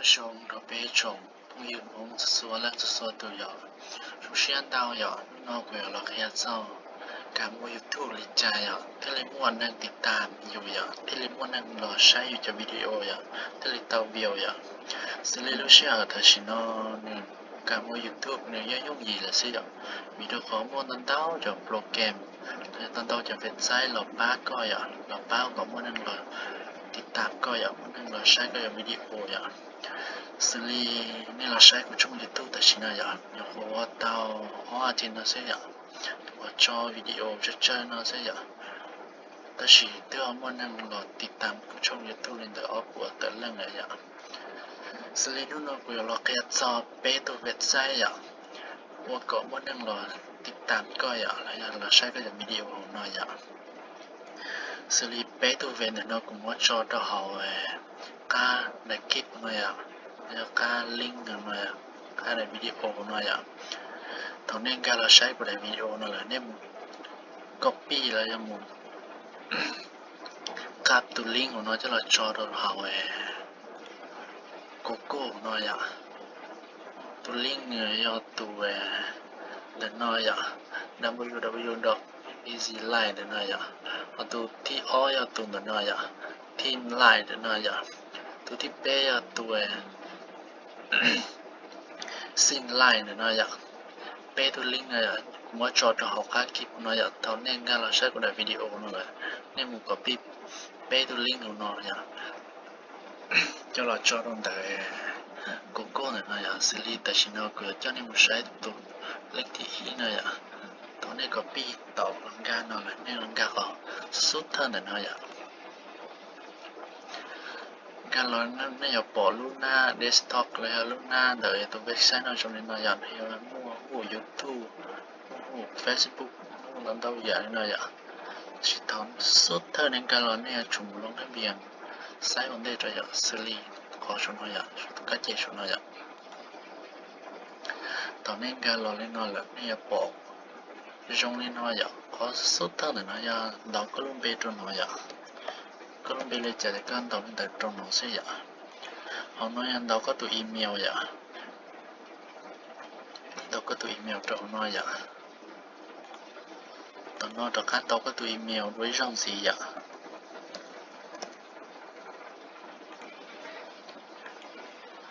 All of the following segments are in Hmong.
Zoo rau peb tsoom phooj ywg Hmoob txhua leej txhua tus yom. Zoo siab ntau yom, hnub no kuv yuav los qhia txog kab muaj YouTube li cas yom thiaj li muaj neeg tiv tam yus yom, thiaj li muaj neeg los saib yus cov video yom, thiaj li tau view yom. Xws li lub sij hawm tam sim no nws kab muaj YouTube nws yooj yooj yim lawm xwb yom, vim rau qhov muaj ntau ntau cov program, ntau ntau cov website los pab koj yom, los pab kom muaj neeg los tiv tam koj yom, muaj neeg los saib koj cov video yom. Xws li nej los saib kuv tshooj YouTube tam sim no yom, nyuam qhuav ua tau ob as thiv no xwb yom, uas tso video tsawg tsawg no xwb yom. Tab sis twb ho muaj neeg los tiv tam kuv tshooj YouTube li ntawm ob puas tawm leej lawm yom. Xws li hnub no kuv yuav los qhia txog peb tug website yom, ua kom muaj neeg los tiv tam koj yom, los yog los saib koj cov video hauv no yom. Xws li peb tug web ntawm no kuv muab tso rau hauv qab description no yom, yog qab link no, qab daim video no yom. Thaum nej nkag los saib kuv daim video no lawm nej mus copy los yog mus qab tus link hauv no coj los tso rau hauv Google no yom. Tus link yog tus ntawm no yom, www dot easy life ntawm no yom. Ho tus thib ob yog tus ntawm no yom, team life ntawm no yom. Tus thib peb yog tus scene life ntawm no yom. Peb tug link no yom, kuv muab tso rau hauv qab clip no yom. Thaum nej nkag los saib kuv daim video no lawm, nej mus copy peb tug link hauv no yom, coj los tso rau ntawm Google ntawm no yom. Xws li tam sim no kuv yuav coj nej mus saib tus link thib ib no yom. Thaum nej copy tau los nkag no lawm nej los nkag qhov xub thawj ntawm no yom. Nkag los nej yuav pom lub hnab desktop los yog lub hnab ntawm tus website no zoo li no yom, nws yuav muaj huj YouTube, muaj huj Facebook, muaj ntau ntau yam li no yom. Tab sis thaum xub thawj nej nkag los nej yuav tsum mus lub hnab npias saib ua ntej rau yom, xws li qhov saum no yom, tus kab ces saum no yom. Thaum nej nkag los li no lawm nej yuav pom zoo li no yom, qhov xub thawj ntawm no yog ntaus koj lub npe rau no yom. Koj lub npe li cas ces koj ntaus li ntawd rau no xwb yom. Hauv no yog ntaus koj tus email yom. Ntaus koj tus email rau hauv no yom. Thaum no rov qab ntaus koj tus email dua ib zaug ntxiv yom.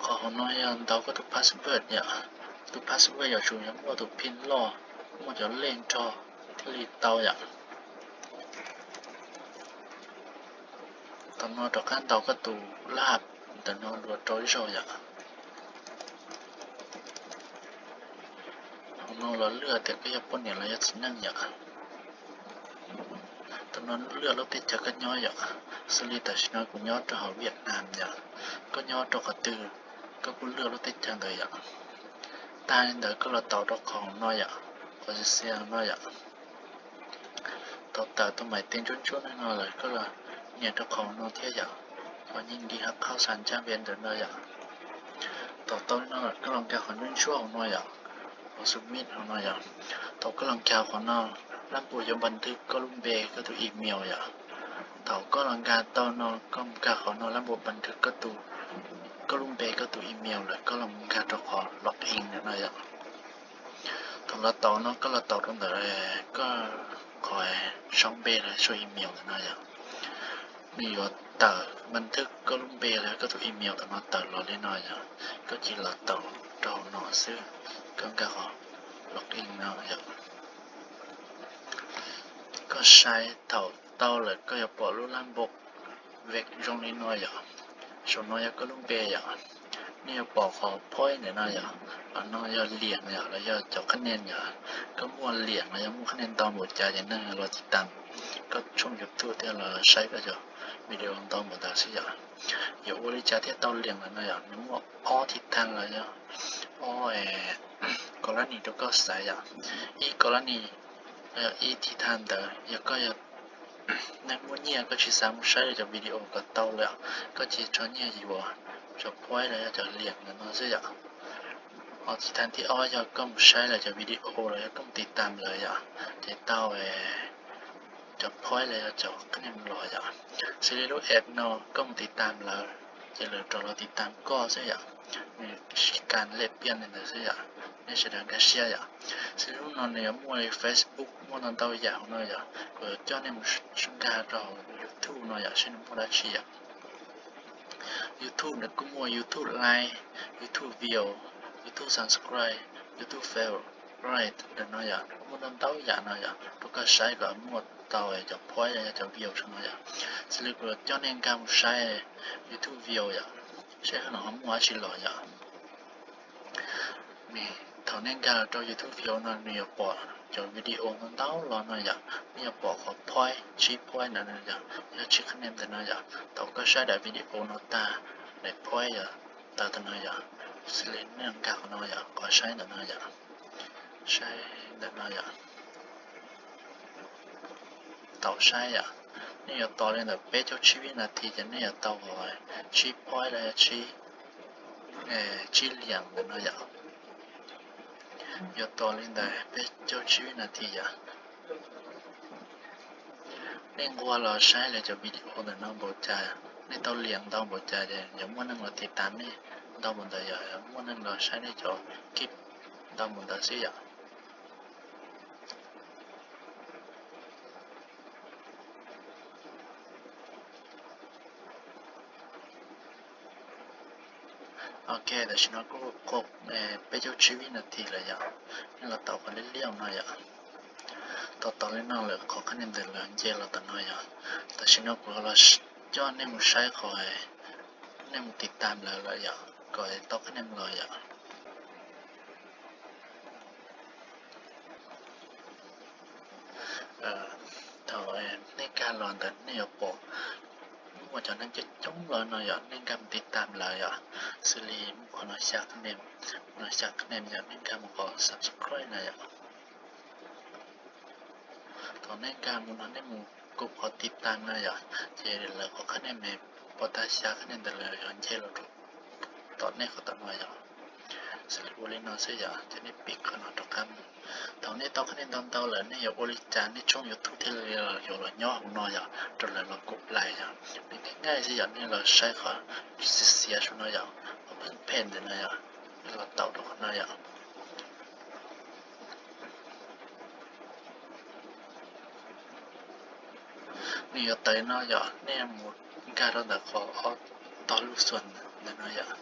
Qhov hauv no yog ntaus koj tus password yom. Tus password yuav tsum yog muaj tus pin loj, muaj cov lej nrog thiaj li tau yom. Thaum no rov qab ntaus koj tus laj ntawm no dua rau ib zaug yom. Hauv no los lwaj tias koj yog poj niam los yog txiv neej yom. Thaum no lwaj lub teb chaws koj nyob yom. Xws li tam sim no kuv nyob rau hauv Vietnam yom. Koj nyob rau qhov twg koj kuj lwaj lub teb chaws ntawd yom. Tag li ntawd koj los taus rau qhov no yom, qhov xi xia no yom. Thaum tawm tus maim tij ntsuab ntsuab no lawm koj los nias rau qhov no thiab yom, qhov nyiaj nkim hab qhau xas ncaj npe ntawm no yom. Thaum tau li no lawm koj los nkag qhov ntsuab ntsuab hauv no yom, qhov submit hauv no yom. Thaum koj los nkag qhov no, lab npum yuav npas ntwg koj lub npe koj tus email yom. Thaum koj los nkag tau no koj nkag qhov no lab npum npas ntwg koj tus, koj lub npe koj tus email lawm koj los nkag rau qhov log in ntawm no yom. Thaum los tau no koj los tau rau ntawm koj qhov sau npe los sau email ntawm no yom. Nws yuav tawm npas ntwg koj lub npe los koj tus email ntawm no tawm los li no yom. Koj cia li los tau rau hauv no xwb, koj nkag qhov log in no yom. Koj saib thaum tau lawm koj yuav pom lub lab npum vek zoo li no yom. Saum no yog koj lub npe yom. Nej yuav pom qhov point ntawm no yom, qhov no yog liam yom los yog cov qhab nia yom. Koj muaj liam los yog muaj qhab nia ntau npaum cas ces neeg los tiv tam koj tshooj YouTube thiab los saib koj cov video ntau npaum ntawd xwb yom. Yuav ua li cas thiaj tau liam lawm no yom, nws muaj ob thib thab los yog ob kos lab nis rau koj xaiv yom. Ib kos lab nis, ib thib thab ntawd yog koj yog neeg muaj nyiaj koj tsis xav mus saib lawv cov video kom tau lawm, koj cia li tso nyiaj yuav cov point los yog cov liam ntawm no xwb yom. Ho thib thab thib ob yog koj mus saib lawv cov video los yog koj mus tiv tam lawv yom, ces tau cov point los yog cov qhab nia los yom. Xws li lub app no koj mus tiv tam lawv, ces lawv rov los tiv tam koj xwb yom. Nws sib kam lej piaj li ntawd xwb yom, nej sawv daws nkag siab yom. Xws li hnub no nws yuav muaj li Facebook, muaj ntau ntau yam no yom, kuv yuav coj nej mus nkag rau YouTube no yom, seb nws muaj dab tsi yom. YouTube nws kuj muaj YouTube like, YouTube view, YouTube subscribe, YouTube favorite ntawm no yom, muaj ntau ntau yam no yom, rau koj saib kom muaj tau cov point los yog cov view no yom. Xws li kuv yuav coj nej nkag mus saib YouTube view yom, saib no ho muaj dab tsi los yom. Thaum nej nkag los rau YouTube view no nws yuav pom cov video ntau ntau los no yom, nej yuav pom qhov point, tsib point ntawm no yom, yog tsib qhab nees ntawm no yom. Thaum koj saib daim video no tag, daim point yom, tawm ntawm no yom, xws li nej nkag qhov no yom, qhov saib ntawm no yom, saib ntawm no yom, tau saib yom. Nej yuav tos li ntawm peb caug tsib vib nas this ces nej yuav tau tsib point los yog tsib, tsib liam ntawm no yom. Yuav tos li ntawm peb caug tsib vib nas this yom. Nej nquag los saib lawv cov video ntawm no npaum cas, nej tau liam ntau npaum cas ces yuav muaj neeg los tiv tam nej ntau npaum ntawd, yog muaj neeg los saib nej cov clip ntau npaum ntawd xwb yom. Ok, tam sim no kuj qua peb caug tsib vib nas this lawm yom. Nej los tau qhov liab liab no yom. Tau tau li no lawm qhov qhab nees ntawm lawv nce los tom no yom. Tam sim no kuv los coj nej mus saib qhov nej mus tiv tam lawv lawm yom, kom tau qhab nees los yom. Thaum nej nkag los ntawd nej yuav pom muaj cov neeg coob coob los no yom, nej nkag mus tiv tam lawv yom. Xws li muaj qhov no xya qhab nees, no xya qhab nees yom, nej nkag mus qhov subscribe no yom. Thaum nej nkag mus no nej mus kub qhov tiv tam no yom, ces lawv qhov qhab nees me pov tag xya qhab nees ntawd lawv yuav nce los rau tom nej qhov tom no yom. Xws li ua li no xwb yom, ces nej pib qhov no rov qab mus. Thaum nej tau qhab nees ntau ntau lawm nej yuav ua li cas nej tshooj YouTube thiaj li yuav los nyob hauv no yom, rau lawv los kub plais yom. Nws nyij nyij xwb yom, nej los saib qhov xiav xiav saum no yom, qhov pheej phem ntawm no yom, nej los tau rau qhov no yom. Nws yuav tawm no yom, nej mus nkag rau ntawm qhov ob tog lub xuas ntawm no yom.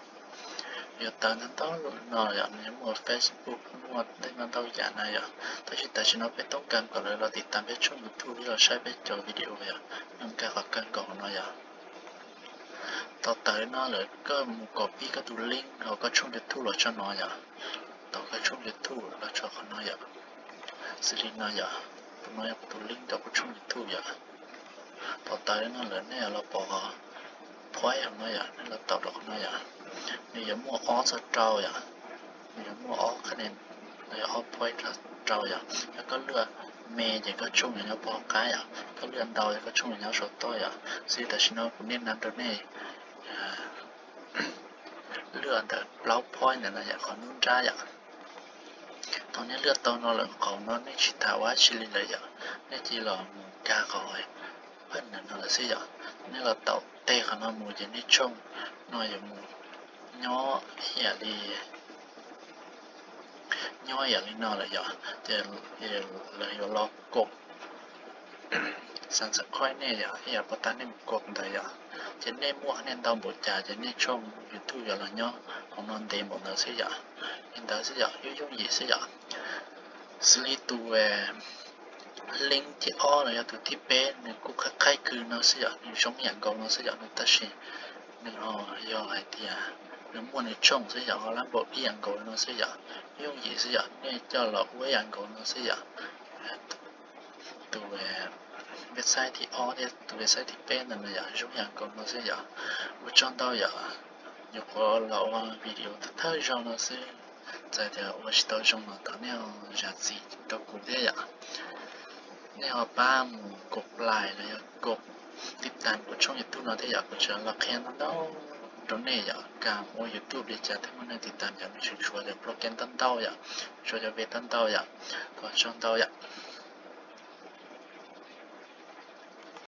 Yuav tawm ntau ntau no yom, nws yuav muaj Facebook, muaj tej ntau ntau yam na yom. Tab sis tam sim no peb toob kas kom lawv los tiv tam peb tshooj YouTube, los saib peb cov video yom, nej nkag qhov kawg nkaus no yom. Tau tawm no lawm koj mus copy koj tus link hauv koj tshooj YouTube los tso no yom. Tau koj tshooj YouTube los tso qhov no yom. Xws li no yom, tus no yog kuv tus link rau kuv tshooj YouTube yom. Tau tawm no lawm nej yuav los pom qhov point hauv no yom, nej los tau rau qhov no yom. Nws yuav muaj ob txog rau yom, nws yuav muaj ob qhab nees, los yog ob point rau yom. Yog koj lwaj me ces koj tshooj yuav nyob pem hauv qab yom, koj lwaj ntau ces koj tshooj yuav nyob saum toj yom. Xws li tam sim no kuv niaj hnav rau nej lwaj ntawm plaub point ntawm no yom, qhov nruab nrab yom. Thaum nej lwaj tau no lawm qhov no nej tsis tas ua dab tsi li lawm yom, nej cia li los mus nkag qhov pheej ntawm no lawm xwb yom. Nej los tau tej qhov no mus ces nej tshooj no yuav mus nyob ib yam li, nyob ib yam li no lawm yom, ces lawv yuav los kob subscribe nej yom, ib yam pov tag nej mus kob ntawd yom. Ces nej muaj qhab nees ntau npaum cas ces nej tshooj YouTube yuav los nyob hauv no ntev npaum ntawd xwb yom. Li ntawd xwb yom, yooj yooj yim xwb yom. Xws li tus link thib ob los yog tus thib peb nws kuj qhaib qhaib kws no xwb yom, nws zoo ib yam nkaus no xwb yom, nws tab sis nws ho yog hais tias nws muaj nws tshooj xwb yom, ho lab npaum ib yam nkaus no xwb yom, yooj yim xwb yom, nej coj los ua ib yam nkaus no xwb yom. Tus website thib ob thiab tus website thib peb ntawd no yom, zoo ib yam nkaus no xwb yom. Ua tsaug ntau yom, nyuam qhuav los ua video thawj zaug no xwb, txawm tias ua tsis tau zoo los thov nej zam txim rau kuv thiab yom. Nej ho pab mus kob like los yog kob tiv tam kuv tshooj YouTube no thiab yom, kuv tseem los qhia ntau ntau rau nej yom, kam ua YouTube li cas thiaj muaj neeg tiv tam yom, nws tseem tshuav cov program ntau ntau yom, tshuav cov vej ntau ntau yom. Thov tsaug ntau yom.